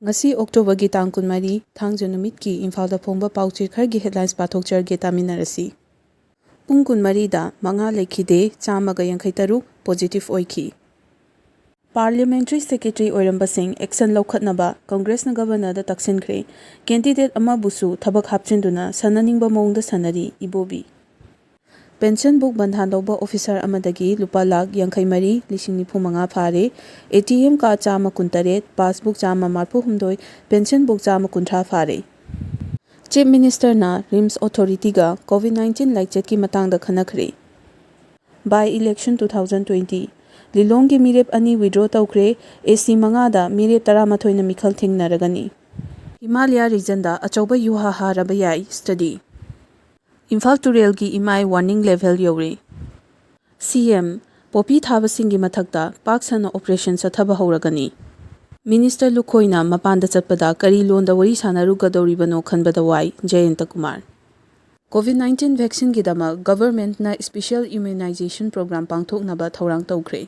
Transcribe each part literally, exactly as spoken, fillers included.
ꯉꯁꯤ ꯑꯣꯛꯇꯣꯕꯔꯒꯤ ꯇꯥꯡ ꯀꯨꯟꯃꯔꯤ, ꯊꯥꯡꯖ ꯅꯨꯃꯤꯠꯀꯤ ꯏꯝꯐꯥꯜꯗ ꯐꯣꯡꯕ ꯄꯥꯎ ꯆꯦ ꯈꯔꯒꯤ headlines ꯄꯥꯊꯣꯛꯆꯔꯒꯦ, ꯇꯥꯃꯤꯟꯅꯔꯁꯤ꯫ ꯄꯨꯡ ꯀꯨꯟꯃꯔꯤꯗ ꯃꯉꯥ ꯂꯩꯈꯤꯗꯦ, ꯆꯥꯝꯃꯒ ꯌꯥꯡꯈꯩ ꯇꯔꯨꯛ positive ꯑꯣꯏꯈꯤ꯫ Parliamentary Secretary ꯑꯣꯏꯔꯝꯕꯁꯤꯡ action ꯂꯧꯈꯠꯅꯕ ꯀꯪꯒ꯭ꯔꯦꯁꯅ Governorꯗ ꯇꯛꯁꯤꯟꯈ꯭ꯔꯦ꯫ Candidate ꯑꯃꯕꯨꯁꯨ ꯊꯕꯛ ꯍꯥꯞꯆꯤꯟꯗꯨꯅ ꯁꯥꯟꯅꯅꯤꯡꯕ ꯃꯑꯣꯡꯗ ꯁꯥꯟꯅꯔꯤ ꯏꯕꯣꯕꯤ꯫ Pension book ꯕꯟꯙꯥꯟ ꯂꯧꯕ officer ꯑꯃꯗꯒꯤ ꯂꯨꯄꯥ ꯂꯥꯈ ꯌꯥꯡꯈꯩ ꯃꯔꯤ, ꯂꯤꯁꯤꯡ ꯅꯤꯐꯨ ꯃꯉꯥ ꯐꯥꯔꯦ꯫ ATM card ꯆꯥꯝꯃ ꯀꯨꯟꯇꯔꯦꯠ, passbook ꯆꯥꯝꯃ ꯃꯔꯤꯐꯨ ꯍꯨꯝꯗꯣꯏ, pension book ꯆꯥꯝꯃ ꯀꯨꯟꯊ꯭ꯔꯥ ꯐꯥꯔꯦ꯫ Chief Ministerꯅ RIMS Authorityꯒ COVID nineteen ꯂꯥꯏꯆꯠꯀꯤ ꯃꯇꯥꯡꯗ ꯈꯟꯅꯈ꯭ꯔꯦ꯫ By election two thousand twenty꯫ ꯂꯤꯂꯣꯡꯒꯤ ꯃꯤꯔꯦꯞ ꯑꯅꯤ withdraw ꯇꯧꯈ꯭ꯔꯦ꯫ AC ꯃꯉꯥꯗ ꯃꯤꯔꯦꯞ ꯇꯔꯥꯃꯥꯊꯣꯏꯅ ꯃꯤꯈꯜ ꯊꯦꯡꯅꯔꯒꯅꯤ꯫ ꯍꯤꯃꯥꯂꯌꯥ regionꯗ ꯑꯆꯧꯕ ꯌꯨꯍꯥ ꯍꯥꯔꯕ ꯌꯥꯏ study꯫ ꯏꯝꯐꯥꯜ ꯇꯨꯔꯦꯜꯒꯤ ꯏꯃꯥꯏ warning level ꯌꯧꯔꯦ꯫ CM, ꯄꯣꯄꯤ ꯊꯥꯕꯁꯤꯡꯒꯤ ꯃꯊꯛꯇ ꯄꯥꯛ ꯁꯟꯅ operation ꯆꯠꯊꯕ ꯍꯧꯔꯒꯅꯤ꯫ Minister ꯂꯨꯈꯣꯏꯅ ꯃꯄꯥꯟꯗ ꯆꯠꯄꯗ ꯀꯔꯤ ꯂꯣꯟꯗ ꯋꯥꯔꯤ ꯁꯥꯟꯅꯔꯨꯒꯗꯧꯔꯤꯕꯅꯣ ꯈꯟꯕꯗ ꯋꯥꯏ, ꯖꯌꯟꯇ Kumar. COVID nineteen vaccineꯒꯤꯗꯃꯛ Governmentꯅ special immunization program ꯄꯥꯡꯊꯣꯛꯅꯕ ꯊꯧꯔꯥꯡ ꯇꯧꯈ꯭ꯔꯦ꯫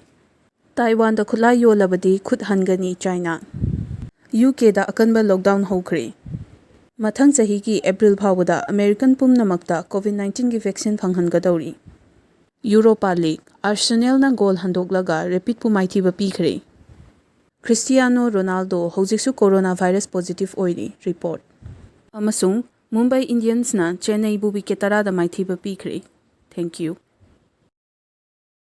ꯇꯥꯏꯋꯥꯟꯗ ꯈꯨꯠꯂꯥꯏ ꯌꯣꯜꯂꯕꯗꯤ ꯈꯨꯠ ꯍꯟꯒꯅꯤ ꯆꯥꯏꯅꯥ꯫ UKꯗ ꯑꯀꯟꯕ lockdown ꯍꯧꯈ꯭ꯔꯦ꯫ ꯃꯊꯪ ꯆꯍꯤꯒꯤ April ꯐꯥꯎꯕꯗ American ꯄꯨꯝꯅꯃꯛꯇ COVID nineteenꯒꯤ vaccine ꯐꯪꯍꯟꯒꯗꯧꯔꯤ꯫ Europa League, Arsenalꯅ goal ꯍꯟꯗꯣꯛꯂꯒ Rapidꯄꯨ ꯃꯥꯏꯊꯤꯕ ꯄꯤꯈ꯭ꯔꯦ꯫ Cristiano Ronaldo ꯍꯧꯖꯤꯛꯁꯨ coronavirus positive ꯑꯣꯏꯔꯤ, report꯫ ꯑꯃꯁꯨꯡ Mumbai Indiansꯅ Chennaiꯕꯨ wicket ꯇꯔꯥꯗ ꯃꯥꯏꯊꯤꯕ ꯄꯤꯈ꯭ꯔꯦ꯫ Thank you꯫